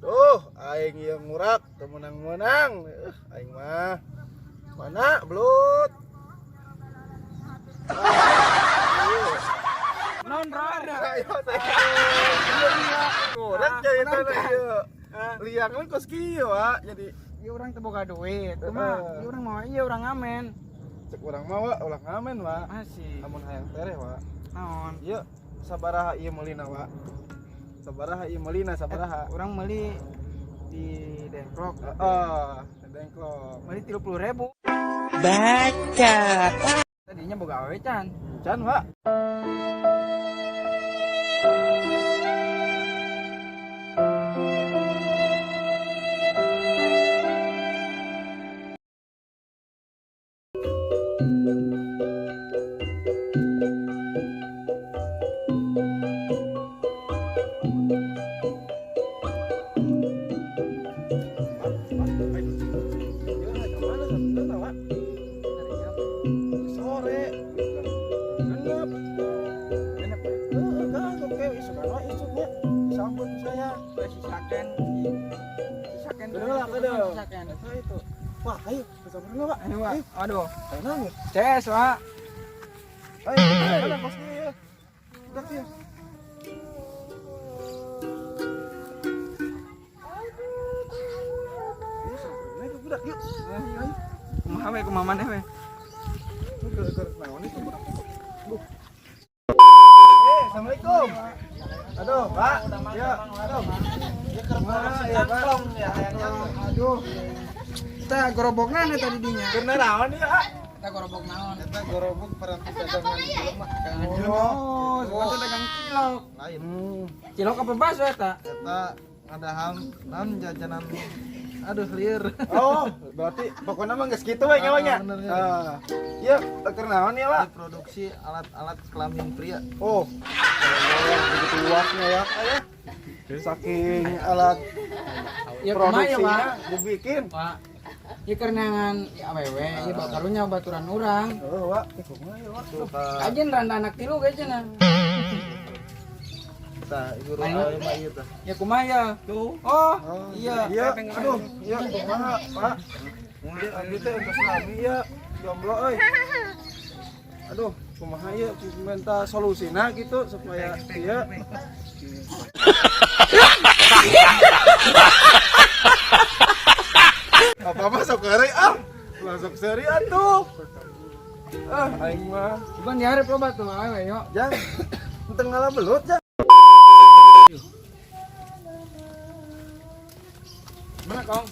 Tuh, aing ieu ngurak teu meunang-meunang. Aing mah mana belut. Non rada. Ayo teh. Ngurak jadi teh ieu. Liang kan kos kieu, Wak. Jadi Ieu urang teu boga duit. Kumaha? Ieu urang mau ieu urang ngamen. Cek urang mah, Wak, ulah ngamen, Wak. Masih. Lamun hayang tereh, Wak. Naon? Ieu sabaraha ieu meulina, Wak? Sabaraha ieu meulina, sabaraha? Urang meuli di Dengklok. Heeh, Dengklok. Meuli 30.000. Baca. Tadinya boga awewe can. Can, Wak. Sore genep. Genep. Heeh, kan oke, isukan wae isuknya disambut ku saya. Si Saken. Si Saken. Bener lah, bener. Si Saken. Eta itu. Wah, ayo kesamperin lah, Pak. Ayo, Wak. Aduh. Ayo nangis. Ces, Wak. Ayo, mana kos kieu ya? Udah ya. Ini samperin aja budak yuk. Ayo. Kumaha we, kumaha maneh we? Ke naon itu budak. Duh. Assalamualaikum. Aduh, Pak. Ya, aduh. Ya keur ya, Pak. Aduh. Kita gerobokna nih tadi dinya. Keur naon ieu, ah? Kita gerobok naon? Eta gerobok peranti dagangan jelema. Oh, sebetulnya dagang cilok. Lain. Cilok apa bakso eta? Eta ngadaham non jajanan, aduh liur. Oh, berarti pokoknya mah geus kitu we nyawanya. Ah, bener, ya. Ah. Ieu keur naon ya, Pak? Produksi alat-alat kelamin pria. Oh. Begitu luasnya ya, Pak ya. Saking alat Ya kumaha ya, Pak? produksinya dibikin. Pak. Ieu keur neangan ieu awewe, ieu bakarunya baturan urang. Oh, Pak. Eh, kumaha ya, Pak? Kajen randa anak tilu ge cenah. Tah, ibu Lain. awewe mah ieu tah. Ya kumaha ya? Tuh. Oh, iya. Iya, aduh, iya kumaha, Pak? Ieu abdi teh entos lami ya, jomblo euy. Aduh, kumaha ieu minta solusina gitu supaya ieu apa-apa sok heureuy ah. Lah sok seuri atuh. Ah, aing mah. Bukan diharap loba tuh awewe yo. Jang, teu ngalah belut, Jang. Mana kong?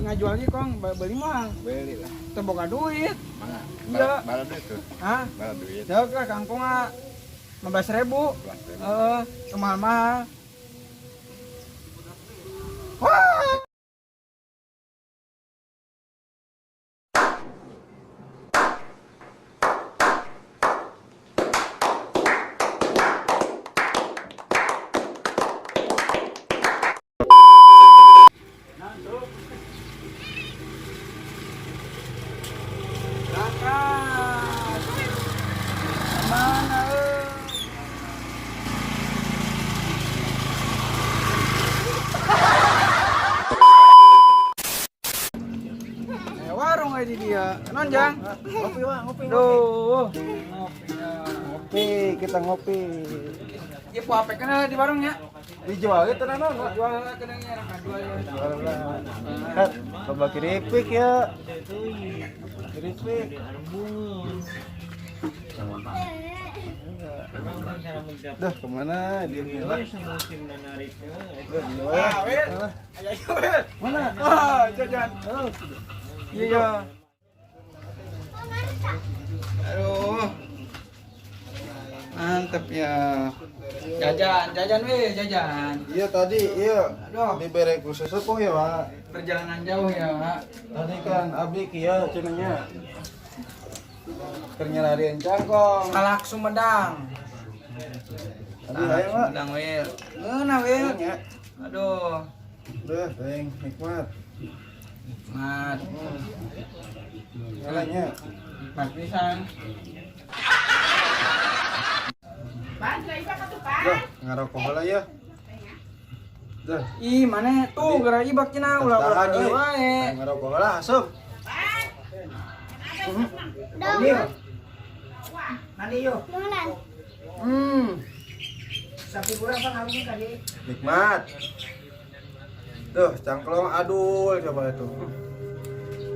Ngajual ge kong, beli mah. Beli lah. Teu boga duit. Mana? Iya. Bara duit tuh. Hah? Bara duit. Jauh lah kangkung ah. 15.000. 15.000. Heeh, teu mahal-mahal. Wah. Berangkat. Kemana, eh? Eh, warung aja dia. Non, Jang. Ngopi, Wak, ngopi, ngopi. Duh. Ngopi ya. Ngopi, kita ngopi. Ieu po apa kenal di warungnya? Dijual itu naon, Pak? Jual lah kedengnya anak jual ya. Jual lah. Kan, coba keripik ya. Keripik. Dah kemana dia lah? Ah, Wil. Ayo, Wil. Mana? Ah, jajan. Iya. Aduh. Mantep ya. Jajan, jajan weh, jajan. Iya tadi, iya. Aduh. Dibere khusus sepuh ya, Pak. Perjalanan jauh ya, Pak. Tadi kan abdi kieu cenah nya. Keur nyararieun cangkong. Salak Sumedang. Tadi aya, Pak. Sumedang, Wil. Ngeunah, Wil. Nya. Aduh. Duh, teuing nikmat. Nikmat. Nyalanya. Nikmat pisan. Duh, ngarokok heula ya. Duh, Ih, mana tuh geura ibak cenah ulah ulah tahan dieu euy. wae. Ngarokok heula asup. Iya. Hmm. Nikmat. Tuh, cangklong adul coba itu.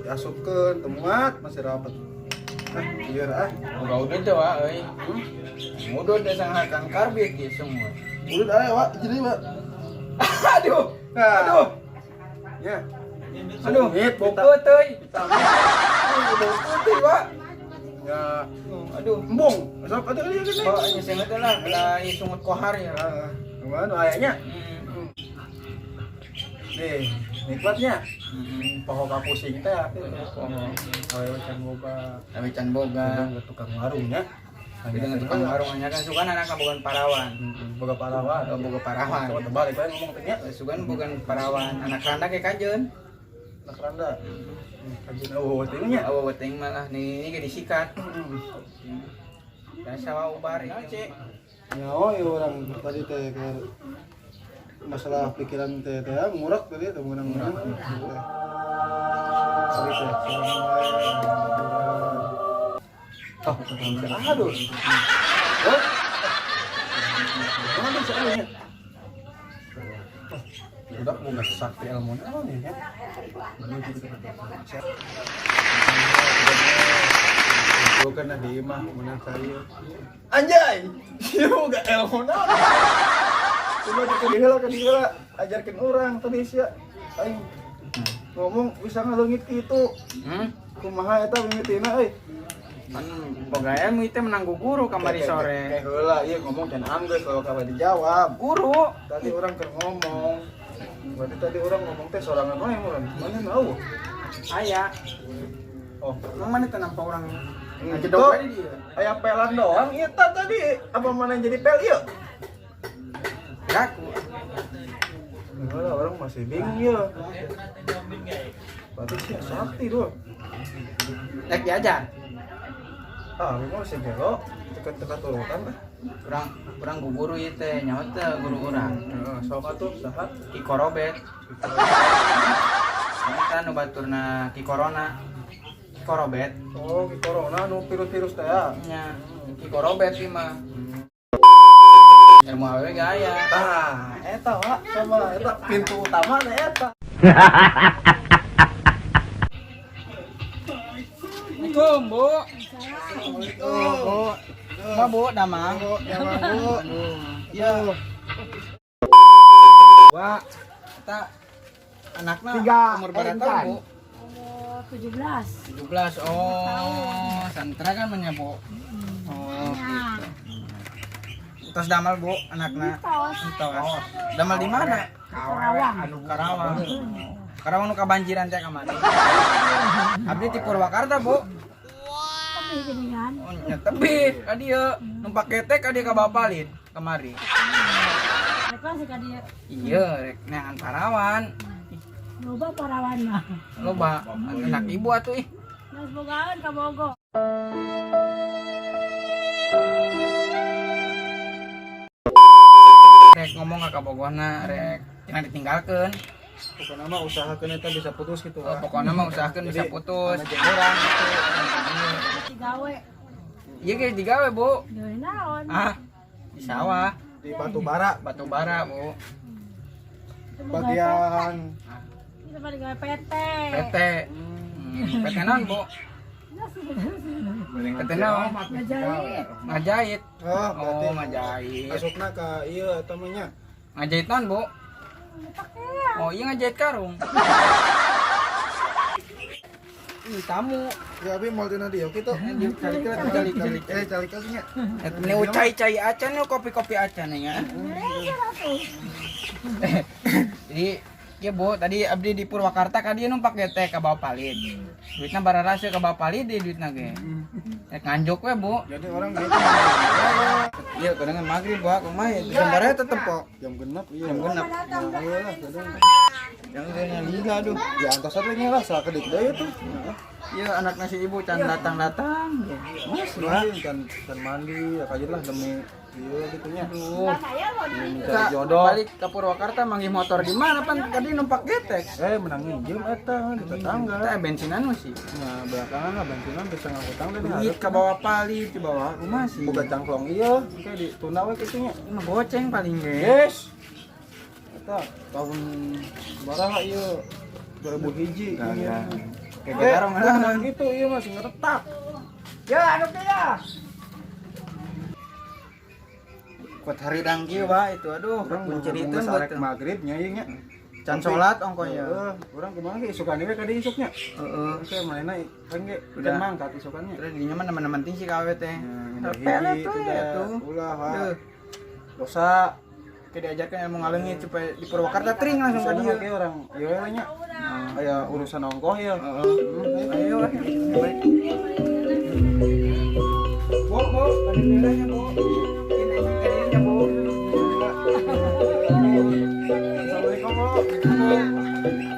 Diasupkeun temuat masih rapet. Ah, lieur ah. Boga udut teh wa euy. Udut teh sanghakan karbit ieu semua. Udut aya, Wak, jadi, Wak. Aduh. Nah. Aduh. Ya. Aduh, Sungit, bau teuy. Aduh, bau putih, Pak. Ya, Aduh. embung. Sok atuh ieu gini. Oh, nya senget lah, belah ieu sungut kohar ya. Ah, kemana ayahnya? Hmm. Nih, nikmatnya. Hmm. Poho kapusing teh Poho. Awewe can boga. Awewe can boga. Dengan tukang warungnya. Dengan tukang warung nya kan sugan anak bukan parawan. Boga parawan. Oh, boga parawan. Coba terbalik bae ngomong teh nya. Sugan bukan parawan, anak randa kayak kajeun. Anak randa. Kajeun eueuh teh nya. Oh, teuing malah nih ini ge disikat. Biasa wa ubar ieu. Nyawa ya orang tadi teh ke masalah pikiran teh teh ngurak tadi teh mengenang-mengenang. Tadi teh sorangan wae. Oh, aduh. Oh. Mana bisa nya? Udah mau nggak sakti ilmu naon ya? Gua kan di imah menang saya. Anjay, dia mau gak ilmu naon. Coba ke diheula ke diheula, ajarkeun urang tadi sia. Aing ngomong bisa ngaleungit kitu. Hmm? Kumaha eta mimitina euy? Kan boga ilmu itu menang guru kamari sore. Kayak heula ieu ngomong can anggeus kalau kabar dijawab. Guru. Tadi orang keur ngomong. Berarti tadi orang ngomong teh sorangan wae mun. Mana tahu? Aya. Oh, Emang mana teh nampak orang Itu ngejedok aja dia. aya pelan doang ieu tah tadi apa mana yang jadi pel ieu? Gaku. Heula orang masih bingung ya. Berarti sih sakti doh. Rek diajar. Ah, memang masih gelo, teka-teka turutan lah. Urang urang ku guru ieu teh nyaho teh guru urang. Heeh, sok atuh saha? Ki Korobet. Eta nu baturna Ki Corona. Ki Korobet. Oh, ki corona nu virus-virus teh ya. Nya Ki Korobet ieu mah. Ilmu awewe ge aya. Tah, eta Wak, sama eta pintu utama teh eta. Assalamualaikum, Bu. Assalamualaikum, Bu. Ma, Bu, damang. Bu, damang, Bu. Ya. Wah, eta anakna Tiga umur berapa tahun, Bu? Umur 17. 17. Oh, santra kan mah Bu. Oh, gitu. Tos damal, Bu, anakna. Tos. Tos. Damal di mana? Karawang. Karawang. Karawang nu kabanjiran teh kamari. Abdi ti Purwakarta, Bu. Tapi gini kan. Oh, nya tebih ka dieu. Numpak ketek ka dieu ka Bapalin kamari. Mereka sih ka dieu. Iya, rek neangan parawan. Loba parawan mah. Loba anak ibu atuh ih. Geus bogaan ka Bogor. Rek ngomong ka kabogohna, rek jangan ditinggalkeun. Pokoknya mah usahakeun eta bisa putus gitu. Oh, pokoknya mah usahakeun bisa Jadi, putus. anu jeung urang gitu. Digawe. Iya geus digawe, Bu. Gawe naon? Ah, di sawah. Di batu bara. Batu bara, Bu. Bagian Itu mah digawe PT. PT. PT naon, Bu? PT naon? Ngajahit. Ngajahit. Oh, berarti Oh, ngajahit. Masukna ka ieu eta mah nya. Ngajahit naon, Bu? Pakaian. Oh, iya ngajahit karung. Ih, tamu. Ya abi moal tina dieu kitu. Calik calik calik. Eh, calik nya. Ini cai-cai acan nu kopi-kopi acan ya. Jadi ya Bu, tadi abdi di Purwakarta ka dieu numpak teh ka bawa palit. Duitna bararaseuh ka bawa palit deui duitna ge. Rek nganjuk we, Bu. Jadi orang gitu. Iya, kadang maghrib Bu, kumaha ya. Gambarnya tetep kok. Jam genep iya. Jam genep. Ya, iya lah, kadang. Yang kayaknya liga aduh. Ya antosan lagi lah, salah kedik deui tuh. Iya, anak nasi ibu can datang-datang. Mas, mandi can can mandi ya kajian lah demi iya gitu nya. Aduh. Demi mencari Ka, jodoh. balik ke Purwakarta manggih motor di mana pan tadi numpak getek. Eh, menang nginjem eta di tetangga. Teh bensinan sih. Nah, belakangan lah bensinan bisa ngutang deh Duit ke bawah pali di bawah rumah sih. Boga cangklong iya, kayak ditunda we kitu nya. Mah goceng paling ge. Yes. Eta tahun baraha ieu 2000 hiji. Nah, kayak Eh, garong nah, gitu iya masih ngeretak. Ya, anu teh ya. Kuat hari dangki wa itu aduh, Urang kunci itu geus arek buat magrib nya ieu nya. Can salat ongkonya. Heeh, urang kumaha ge isukan we ka dieu isuknya. Heeh. Oke, manehna kan ge Udah. udah mangkat isukannya. Terus dinya mah teman-teman ting si KW teh. Nah, Terpelet hiji tuh itu ya dah. tuh. Ulah, Pak. Duh. Dosa. Kayak diajarkan ilmu ngaleungit supaya di Purwakarta tring langsung ka Misalnya dieu. kayak orang ieu we nya. Aya urusan ongkoh ya. Heeh. Ayo lah. Balik. Bu, Bu, balik heula Bu. Ini ka dieu nya, Bu. Assalamualaikum, Bu.